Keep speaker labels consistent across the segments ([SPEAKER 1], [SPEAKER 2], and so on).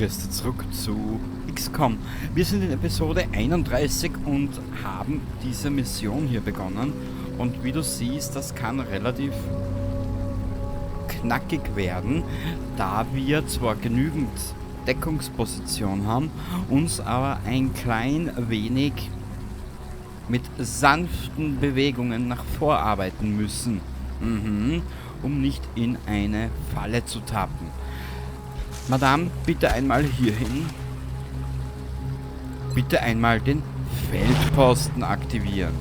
[SPEAKER 1] Grüß dich zurück zu XCOM. Wir sind in Episode 31 und haben diese Mission hier begonnen. Und wie du siehst, das kann relativ knackig werden, da wir zwar genügend Deckungsposition haben, uns aber ein klein wenig mit sanften Bewegungen nach vorarbeiten müssen, um nicht in eine Falle zu tappen. Madame, bitte einmal hierhin. Bitte einmal den Feldposten aktivieren.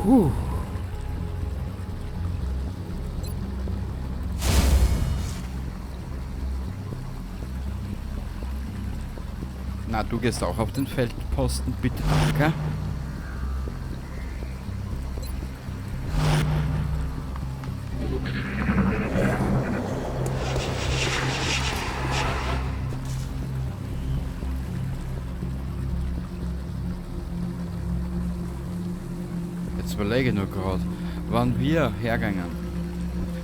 [SPEAKER 1] Puh. Na, du gehst auch auf den Feldposten, bitte, danke. Jetzt überlege ich nur grad, wann wir hergängen.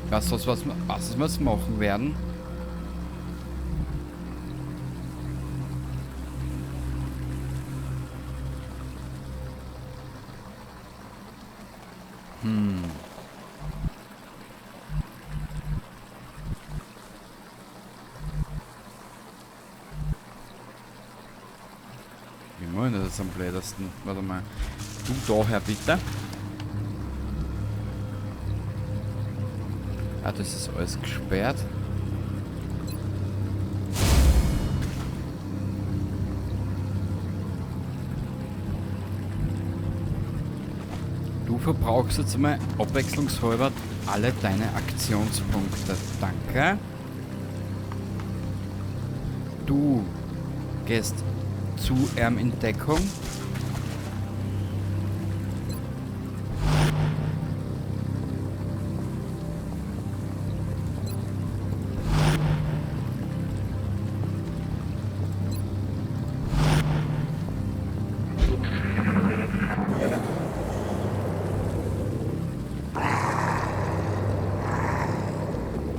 [SPEAKER 1] Weißt du, was wir jetzt machen werden? Wie machen wir das am blödesten? Warte mal. Du daher bitte. Ah, das ist alles gesperrt. Du verbrauchst jetzt mal abwechslungshalber alle deine Aktionspunkte. Danke. Du gehst zu ihm in Deckung.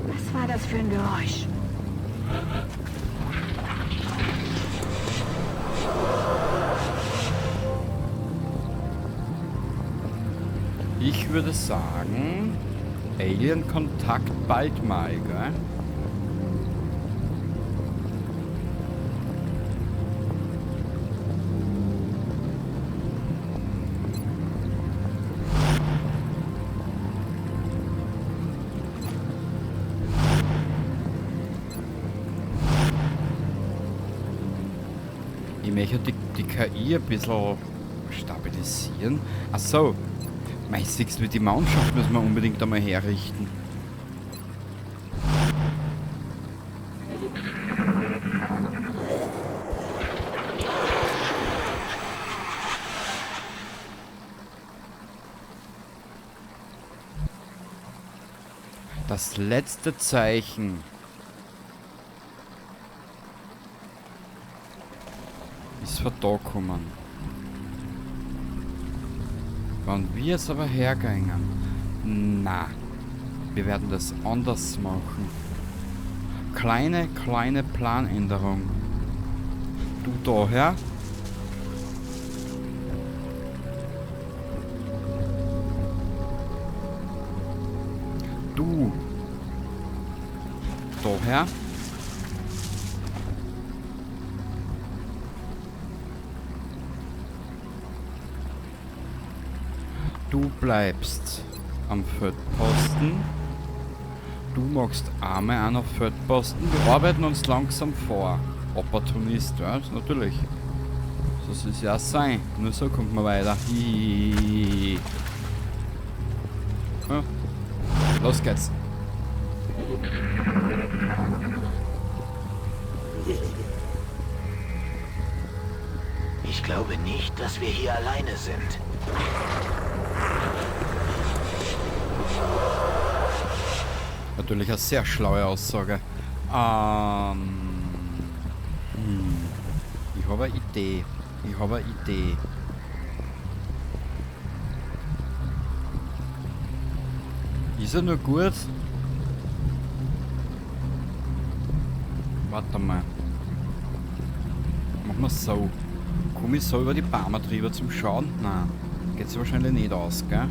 [SPEAKER 2] Was war das für ein Geräusch?
[SPEAKER 1] Ich würde sagen, Alien-Kontakt bald mal, gell? Ich möchte die KI ein bisschen stabilisieren. Ach so. Mei, siehst du, die Mannschaft müssen wir unbedingt einmal herrichten. Das letzte Zeichen ist von da gekommen. Wenn wir jetzt aber hergängen, na, wir werden das anders machen. Kleine, kleine Planänderung. Du daher. Du daher. Du bleibst am Feldposten. Du machst Arme an auf Feldposten. Wir arbeiten uns langsam vor. Opportunist, ja, natürlich. So soll es ja sein. Nur so kommt man weiter. Hihihihi. Ja. Los geht's.
[SPEAKER 3] Ich glaube nicht, dass wir hier alleine sind.
[SPEAKER 1] Natürlich eine sehr schlaue Aussage. Ich habe eine Idee. Ich habe eine Idee. Ist er nur gut? Warte mal. Machen wir so. Komm ich so über die Bäume drüber zum Schauen? Nein. Geht's wahrscheinlich nicht aus, gell?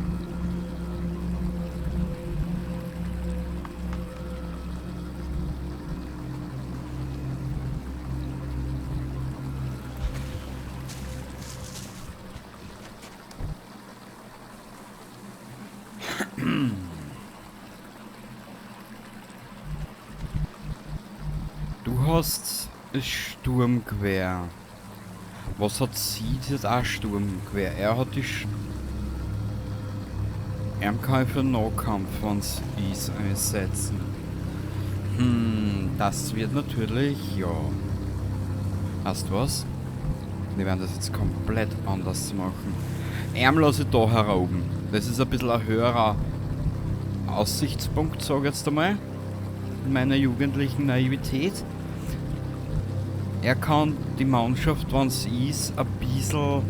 [SPEAKER 1] Du hast das Sturmgewehr. Was hat sie? Sie hat auch Sturmgewehr. Er hat die Er kann für Nahkampf, wenn's ist, einsetzen. Das wird natürlich, ja. Weißt du was? Wir werden das jetzt komplett anders machen. Arm lasse ich da heroben. Das ist ein bisschen ein höherer Aussichtspunkt, sag ich jetzt einmal. In meiner jugendlichen Naivität. Er kann die Mannschaft, wenn's ist, ein bisschen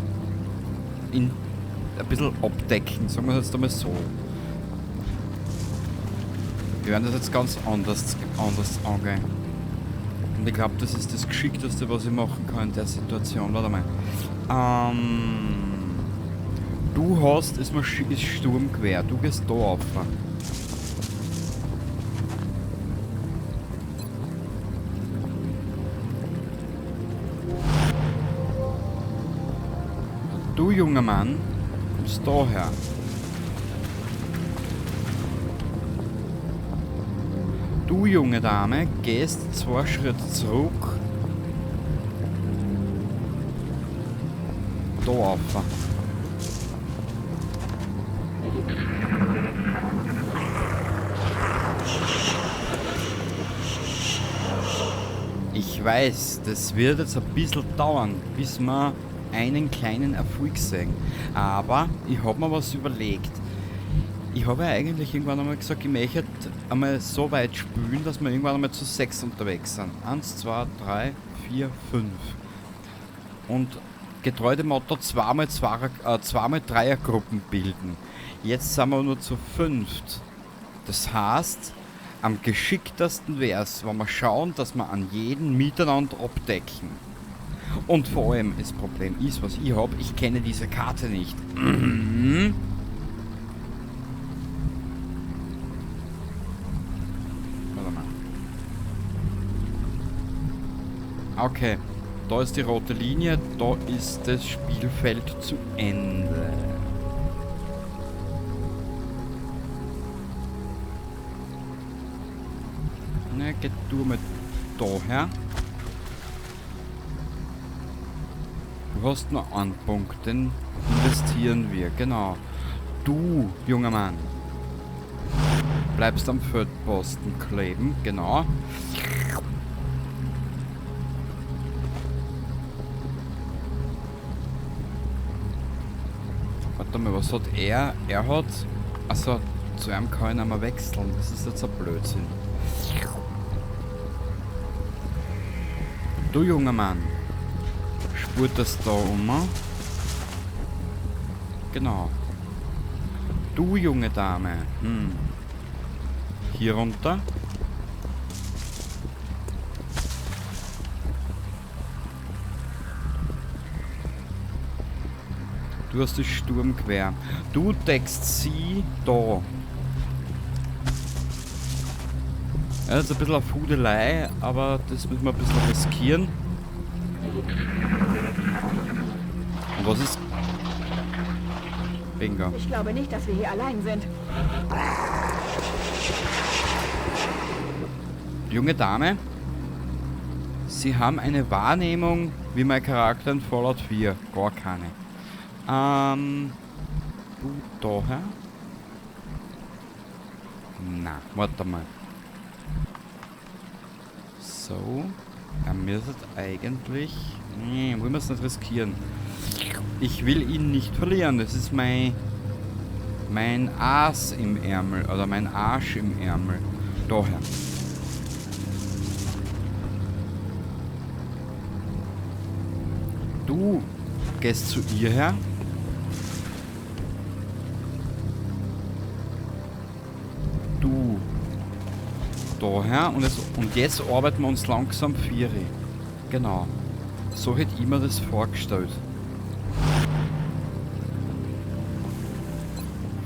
[SPEAKER 1] abdecken, sagen wir es jetzt einmal so. Wir werden das jetzt ganz anders angehen. Und ich glaube, das ist das Geschickteste, was ich machen kann in der Situation. Warte mal. Du hast das Sturmgewehr. Du gehst da rauf. Du, junger Mann, kommst daher. Du, junge Dame, gehst 2 Schritte zurück. Da rauf. Ich weiß, das wird jetzt ein bisschen dauern, bis wir einen kleinen Erfolg sehen. Aber ich hab mir was überlegt. Ich habe ja eigentlich irgendwann einmal gesagt, ich möchte einmal so weit spülen, dass wir irgendwann einmal zu 6 unterwegs sind. 1, 2, 3, 4, 5. Und getreu dem Motto zweimal Dreiergruppen bilden. Jetzt sind wir nur zu 5. Das heißt, am geschicktesten wär's, wenn wir schauen, dass wir an jeden miteinander abdecken. Und vor allem, das Problem ist, was ich hab, ich kenne diese Karte nicht. Warte mal. Okay, da ist die rote Linie, da ist das Spielfeld zu Ende. Na, geht du mal daher. Du hast nur einen Punkt, den investieren wir, genau. Du, junger Mann, bleibst am Feldposten kleben, genau. Warte mal, was hat er? Er hat... Also, zu einem kann ich nicht mehr wechseln, das ist jetzt ein Blödsinn. Du, junger Mann, spurt das da um. Genau. Du, junge Dame. Hier runter. Du hast das Sturmgewehr. Du deckst sie da. Ja, das ist ein bisschen eine Fudelei, aber das müssen wir ein bisschen riskieren. Und was ist? Bingo.
[SPEAKER 2] Ich glaube nicht, dass wir hier allein sind.
[SPEAKER 1] Junge Dame, Sie haben eine Wahrnehmung wie mein Charakter in Fallout 4. Gar keine. Du daher? Na, warte mal. So. Er müsste eigentlich... Nee, wollen wir es nicht riskieren. Ich will ihn nicht verlieren. Das ist mein Aas im Ärmel. Oder mein Arsch im Ärmel. Daher. Du gehst zu ihr her. Du daher. Und jetzt arbeiten wir uns langsam Vieri. Genau. So hätte ich mir das vorgestellt.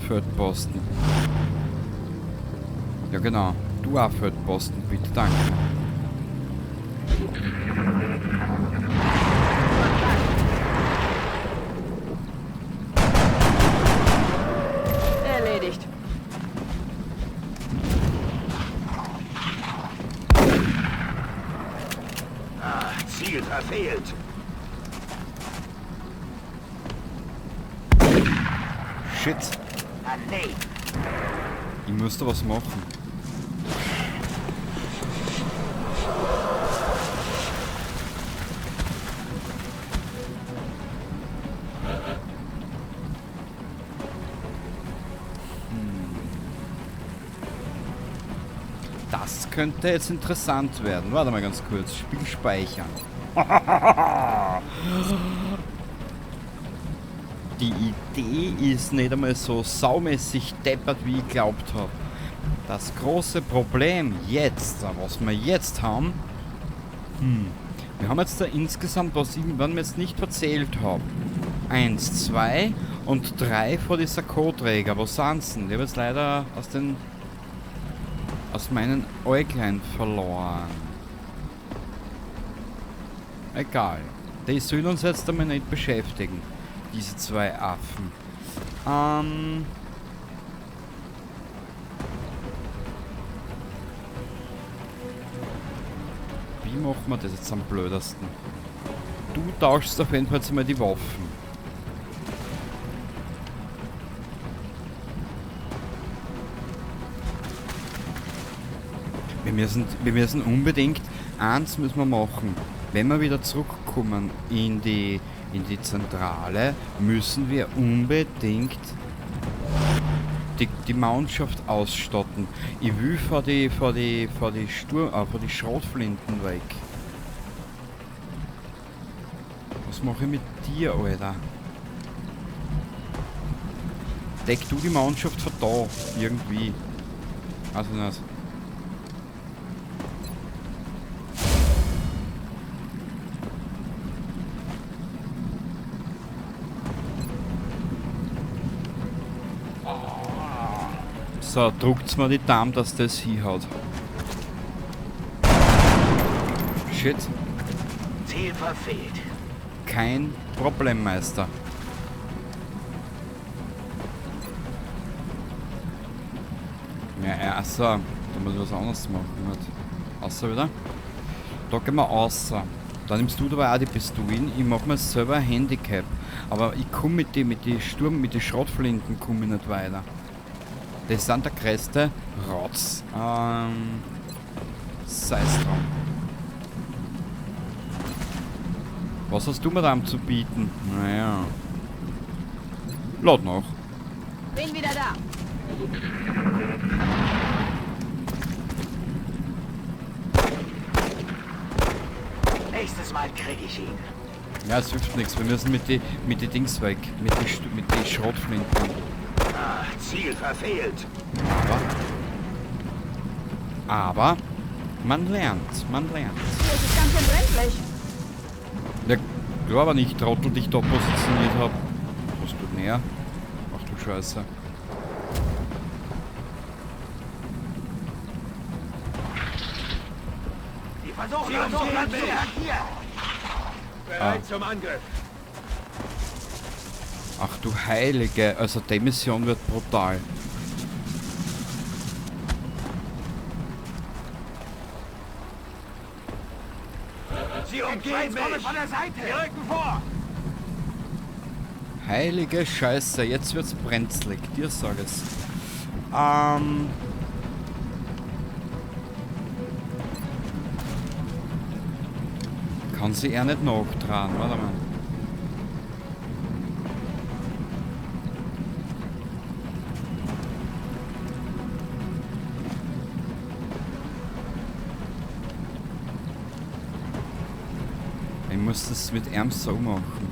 [SPEAKER 1] Feldposten. Ja genau. Du auch Feldposten, bitte, danke.
[SPEAKER 2] Erledigt.
[SPEAKER 3] Ah, Ziel verfehlt.
[SPEAKER 1] Shit.
[SPEAKER 3] Ah, nee.
[SPEAKER 1] Ich müsste was machen. Das könnte jetzt interessant werden. Warte mal ganz kurz. Spiel speichern. Die Idee ist nicht einmal so saumäßig deppert, wie ich geglaubt habe. Das große Problem jetzt, was wir jetzt haben, wir haben jetzt da insgesamt, was ich mir jetzt nicht verzählt habe, 1, 2 und 3 vor dieser Codeträger. Was sind sie denn? Ich habe jetzt leider aus meinen Äuglein verloren. Egal. Die sollen uns jetzt einmal nicht beschäftigen. Diese zwei Affen. Wie macht man das jetzt am blödesten? Du tauschst auf jeden Fall jetzt mal die Waffen. Wir müssen unbedingt, eins müssen wir machen. Wenn wir wieder zurückkommen in die Zentrale, müssen wir unbedingt die Mannschaft ausstatten. Ich will vor die Schrotflinten weg. Was mache ich mit dir, Alter? Deck du die Mannschaft von da, irgendwie. Also nicht. So, druckt's mir die Daumen, dass das hinhaut. Shit.
[SPEAKER 3] Ziel verfehlt.
[SPEAKER 1] Kein Problem, Meister. Ja, achso, da muss ich was anderes machen. Außer wieder. Da gehen wir außer. Da nimmst du dabei auch die Pistolen. Ich mach mir selber ein Handicap. Aber ich komme mit die Schrotflinten komme ich nicht weiter. Das sind der größte Rotz. Sei's drum. Was hast du mir da zu bieten? Naja. Laut noch.
[SPEAKER 2] Bin wieder da.
[SPEAKER 3] Nächstes Mal krieg ich ihn.
[SPEAKER 1] Ja, es hilft nichts. Wir müssen mit die Dings weg. Mit die Schrotflinten.
[SPEAKER 3] Ziel verfehlt.
[SPEAKER 1] Aber man lernt, man lernt.
[SPEAKER 2] Hier ist es ganz schön brenzlig.
[SPEAKER 1] Ja, klar, aber nicht Trottel, die ich da positioniert habe. Was tut näher? Ach du Scheiße.
[SPEAKER 3] Die versuchen uns zu Bereit zum Angriff.
[SPEAKER 1] Ach du Heilige, also die Mission wird brutal.
[SPEAKER 3] Sie umgehen mich! Von der Seite. Wir rücken vor!
[SPEAKER 1] Heilige Scheiße, jetzt wird's brenzlig, dir sag es. Kann sie er nicht nachtragen, warte mal. Ich muss das mit ihm so machen.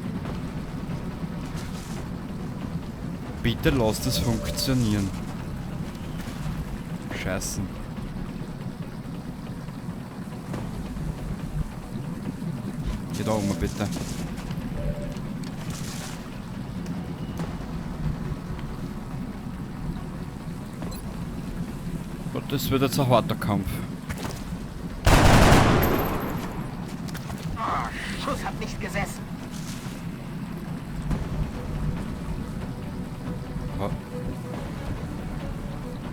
[SPEAKER 1] Bitte lass das funktionieren. Scheiße. Geh da um, bitte. Gott, das wird jetzt ein harter Kampf.
[SPEAKER 3] Oh, Schuss hat nicht gesessen.
[SPEAKER 1] Aber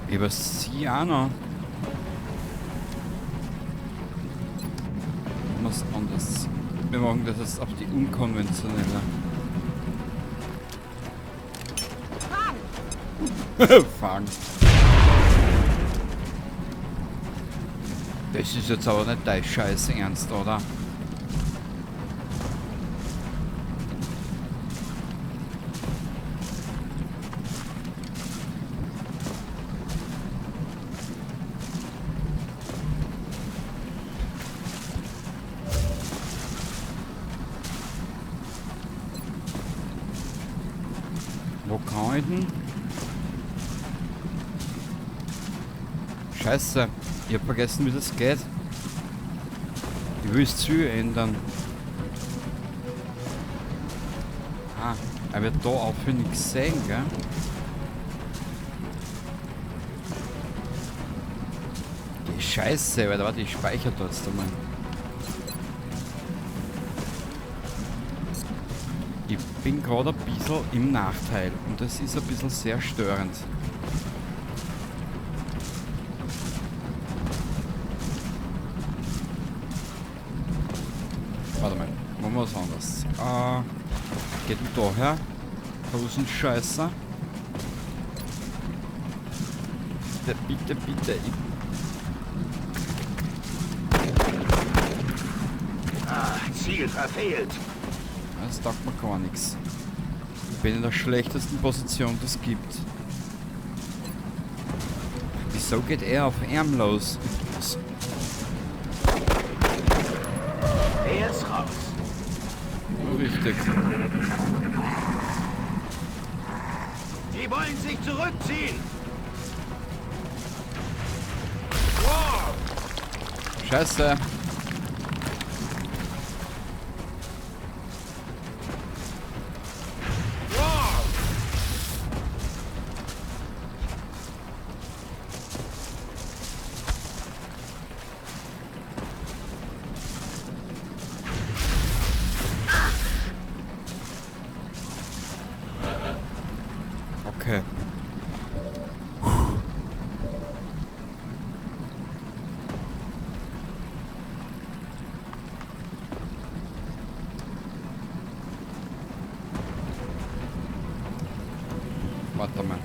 [SPEAKER 1] über sie auch noch. Was anderes. Wir machen das jetzt auf die unkonventionelle.
[SPEAKER 2] Fang!
[SPEAKER 1] Fang. Das ist jetzt aber nicht dein Scheiß Ernst, oder? Wo kann ich denn? Scheiße, ich hab vergessen, wie das geht. Ich will das Ziel ändern. Ah, er wird da auch für nichts sehen, gell? Die Scheiße, weil da warte, ich speichere da jetzt einmal. Ich bin gerade ein bisschen im Nachteil und das ist ein bisschen sehr störend. Warte mal, machen wir was anderes. Geht du da her? Hosenscheißer. Bitte, bitte, bitte.
[SPEAKER 3] Ah, Ziel verfehlt.
[SPEAKER 1] Das taugt mir gar nichts. Ich bin in der schlechtesten Position, die es gibt. Wieso geht er auf ihn los?
[SPEAKER 3] Er ist raus.
[SPEAKER 1] Richtig.
[SPEAKER 3] Die wollen sich zurückziehen. Wow.
[SPEAKER 1] Scheiße. Okay. Warte mal.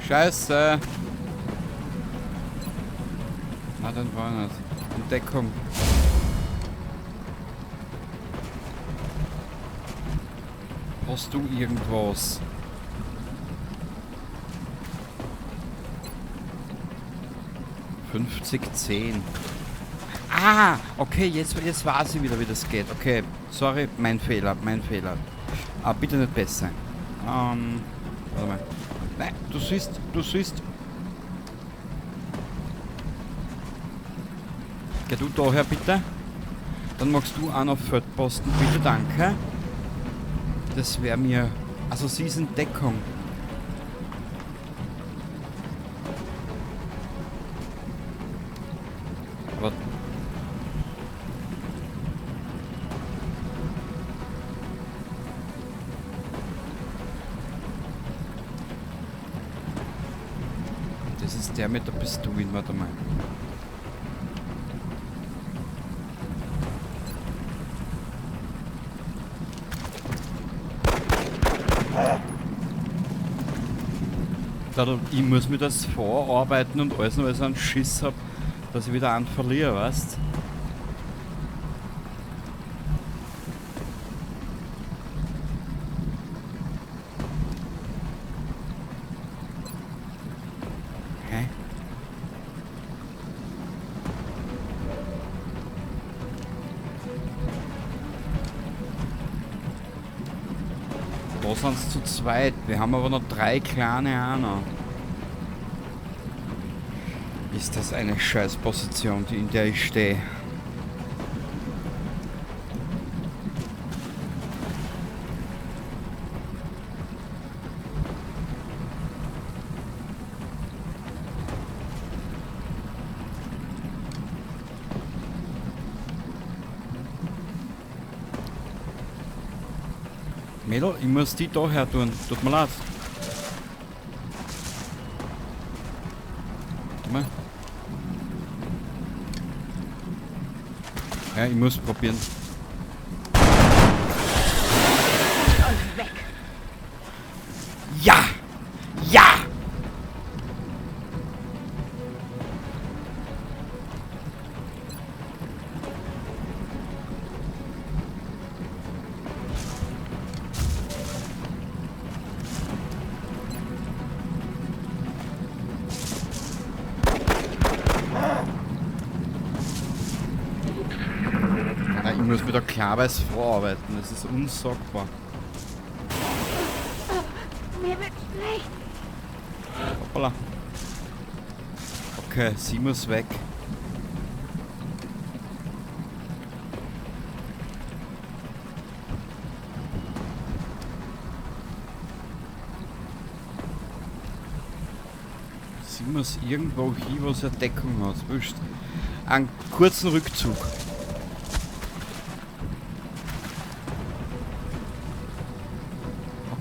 [SPEAKER 1] Scheiße. Na, dann war nicht. Entdeckung. Hast du irgendwas? 50, 10. Ah, okay, jetzt weiß ich wieder, wie das geht. Okay, sorry, mein Fehler, mein Fehler. Ah, bitte nicht besser. Warte mal. Nein, du siehst, du siehst. Geh du daher bitte. Dann machst du auch noch Feldposten, bitte, danke. Das wär mir... Also sie ist in Deckung. Aber... Das ist der mit der Pistole, warte mal. Ich muss mir das vorarbeiten und alles, weil ich so einen Schiss hab, dass ich wieder einen verliere, weißt? Da sind sie zu zweit. Wir haben aber noch 3 kleine auch noch. Ist das eine Scheißposition, in der ich stehe? Mädel, ich muss die da her tun. Tut mir leid. Warte mal. Ja, ich muss probieren.
[SPEAKER 2] Und weg.
[SPEAKER 1] Ja! Ja! Ich muss wieder klarweise vorarbeiten, das ist unsagbar.
[SPEAKER 2] Mir wird schlecht.
[SPEAKER 1] Hoppala. Okay, sie muss weg. Sie muss irgendwo hin, wo sie eine Deckung hat. Wurscht. Einen kurzen Rückzug.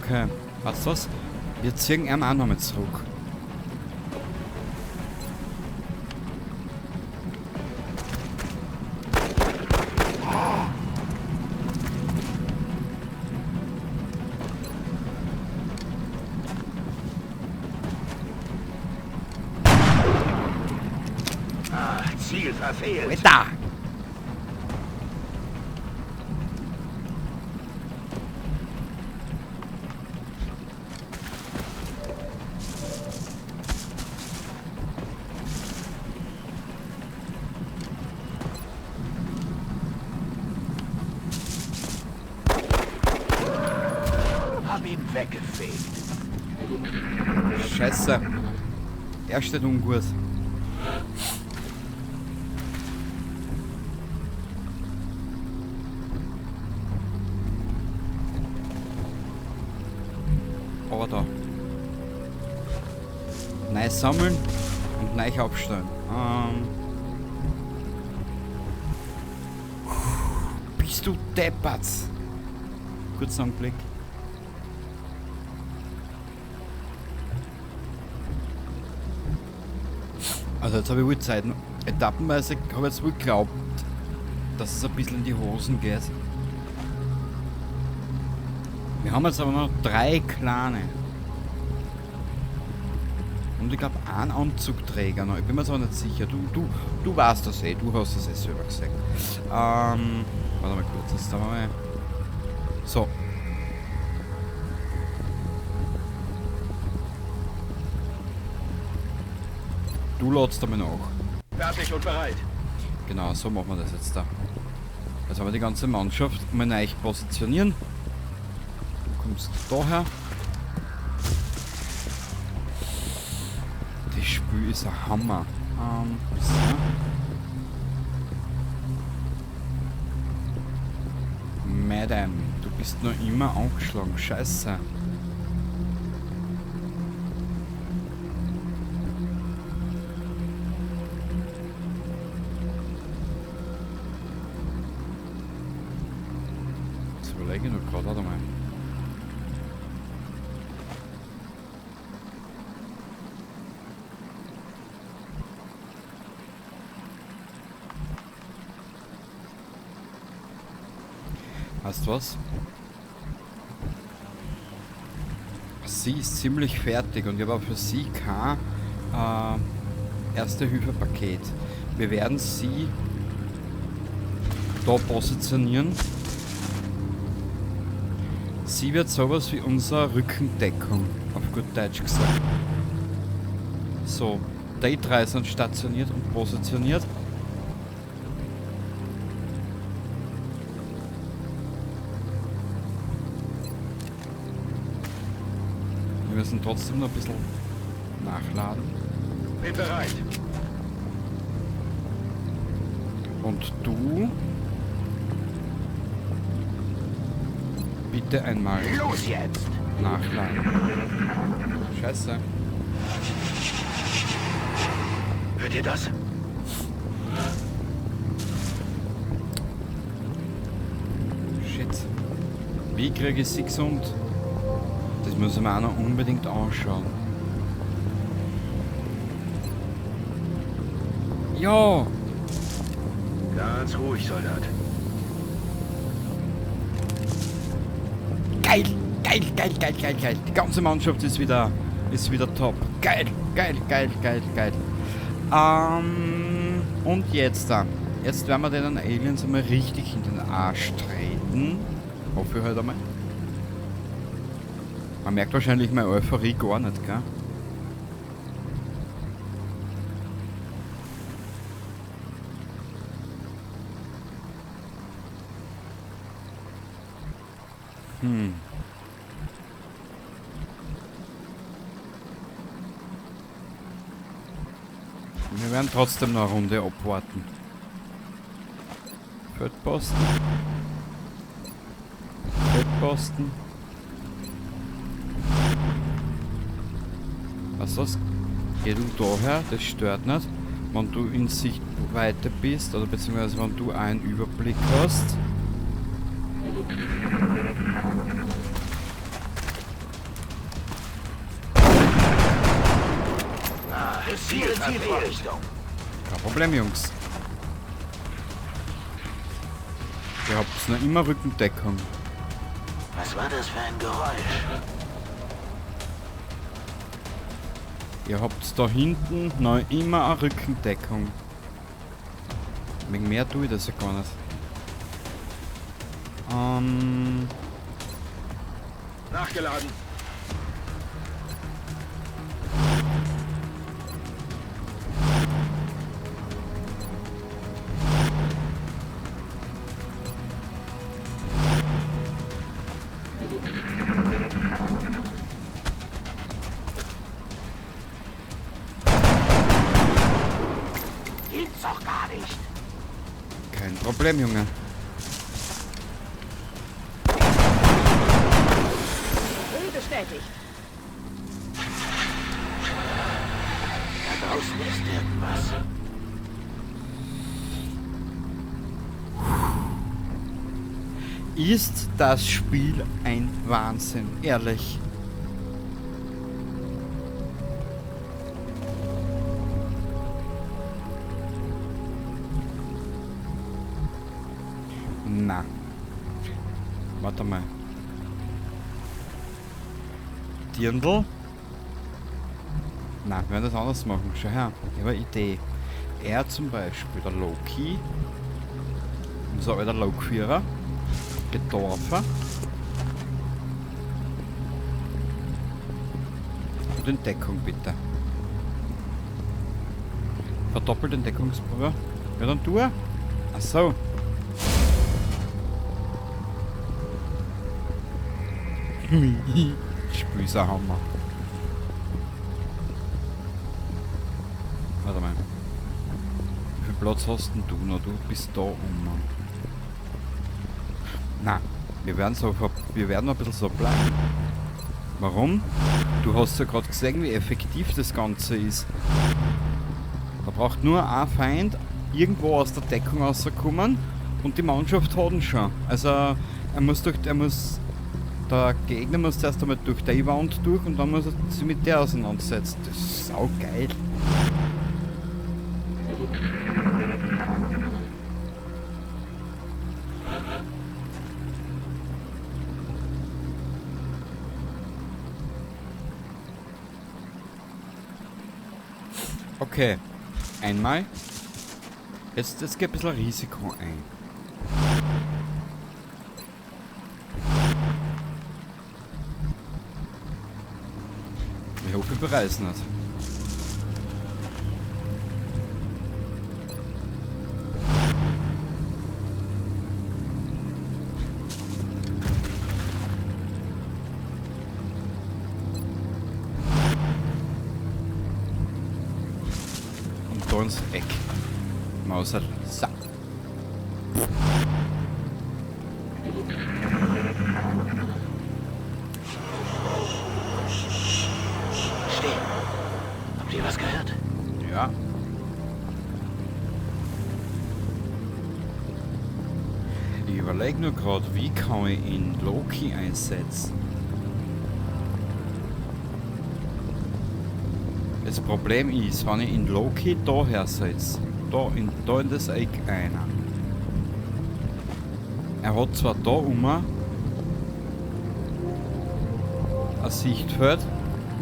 [SPEAKER 1] Okay, weißt du was? Wir ziehen ihn auch nochmal zurück.
[SPEAKER 3] Ah, Ziel verfehlt.
[SPEAKER 1] Alter!
[SPEAKER 3] Hab ihn weggefegt.
[SPEAKER 1] Scheiße. Er steht ungut. Aber da. Neu sammeln und neu aufstellen. Bist du deppert? Kurzer Augenblick. Also jetzt habe ich wohl Zeit. Etappenweise habe ich jetzt wohl geglaubt, dass es ein bisschen in die Hosen geht. Wir haben jetzt aber noch 3 kleine. Und ich glaube einen Anzugträger noch. Ich bin mir jetzt aber nicht sicher. Du weißt das eh. Du hast das eh selber gesehen. Warte mal kurz. Jetzt da mal. So. Du ladst damit nach.
[SPEAKER 3] Fertig und bereit.
[SPEAKER 1] Genau, so machen wir das jetzt da. Jetzt haben wir die ganze Mannschaft mal neu positionieren. Du kommst daher. Das Spiel ist ein Hammer. So. Madame, du bist noch immer angeschlagen. Scheiße. Jetzt überlege ich noch gerade, warte mal. Weißt du was? Sie ist ziemlich fertig und ich habe auch für sie kein Erste-Hilfe-Paket. Wir werden sie da positionieren. Sie wird sowas wie unsere Rückendeckung, auf gut Deutsch gesagt. So, die drei sind stationiert und positioniert. müssen trotzdem noch ein bisschen nachladen.
[SPEAKER 4] Bin bereit.
[SPEAKER 1] Und du? Bitte einmal.
[SPEAKER 3] Los jetzt!
[SPEAKER 1] Nachladen. Scheiße.
[SPEAKER 3] Hört ihr das?
[SPEAKER 1] Shit. Wie kriege ich sie gesund? Das müssen wir auch noch unbedingt anschauen. Ja!
[SPEAKER 4] Ganz ruhig, Soldat.
[SPEAKER 1] Geil! Geil, geil, geil, geil, geil. Die ganze Mannschaft ist wieder top. Geil, geil, geil, geil, geil. Und jetzt da. Jetzt werden wir den Aliens einmal richtig in den Arsch treten. Hoffe ich halt einmal. Man merkt wahrscheinlich meine Euphorie gar nicht, gell? Hm. Wir werden trotzdem noch eine Runde abwarten. Feldposten. Feldposten. Was ist das? Geh du daher, das stört nicht. Wenn du in Sichtweite bist, oder beziehungsweise wenn du einen Überblick hast. Kein Problem, Jungs. Ihr habt noch immer Rückendeckung.
[SPEAKER 3] Was war das für ein Geräusch?
[SPEAKER 1] Ihr habt da hinten noch immer eine Rückendeckung. Wegen mehr tue ich das ja gar nicht.
[SPEAKER 4] Nachgeladen.
[SPEAKER 3] Gibt's doch gar nicht.
[SPEAKER 1] Kein Problem, Junge.
[SPEAKER 2] Bestätigt.
[SPEAKER 3] Da draußen ist irgendwas.
[SPEAKER 1] Ist das Spiel ein Wahnsinn, ehrlich. Na. Warte mal. Dirndl? Na, wir werden das anders machen. Schau her, ich habe eine Idee. Er zum Beispiel, der Loki, unser alter Lokführer, Gedorfer. Und in Deckung bitte. Verdoppelt den Deckungsbrüder. Ja, dann du. Ach so. Spüserhammer. Warte mal. Wie viel Platz hast denn du noch? Du bist da oben. Na, wir werden noch ein bisschen so bleiben. Warum? Du hast ja gerade gesehen, wie effektiv das Ganze ist. Da braucht nur ein Feind irgendwo aus der Deckung rauskommen und die Mannschaft hat ihn schon. Also der Gegner muss zuerst einmal durch die Wand durch und dann muss er sich mit der auseinandersetzen. Das ist saugeil. Okay, einmal. Jetzt geht ein bisschen Risiko ein. Ich hoffe, wir bereisen nicht. Da ins Eck. Mauser. So.
[SPEAKER 3] Still. Habt ihr was gehört?
[SPEAKER 1] Ja. Ich überlege nur gerade, wie kann ich ihn Loki einsetzen? Das Problem ist, wenn ich in Loki da hersetze, da in das Eck einer. Er hat zwar da um ein Sichtfeld,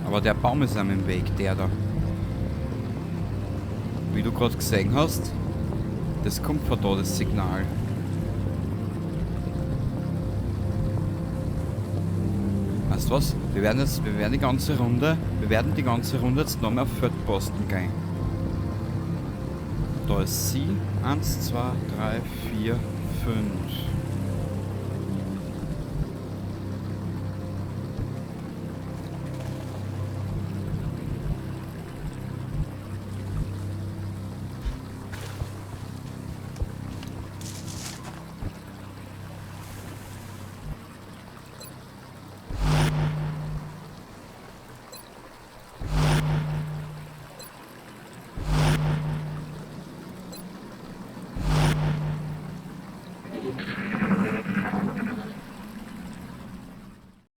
[SPEAKER 1] aber der Baum ist ihm im Weg, der da. Wie du gerade gesehen hast, das kommt von da, das Signal. Weißt du was? Wir werden die ganze Runde, jetzt nochmal auf Feldposten gehen. Da ist sie. 1, 2, 3, 4, 5.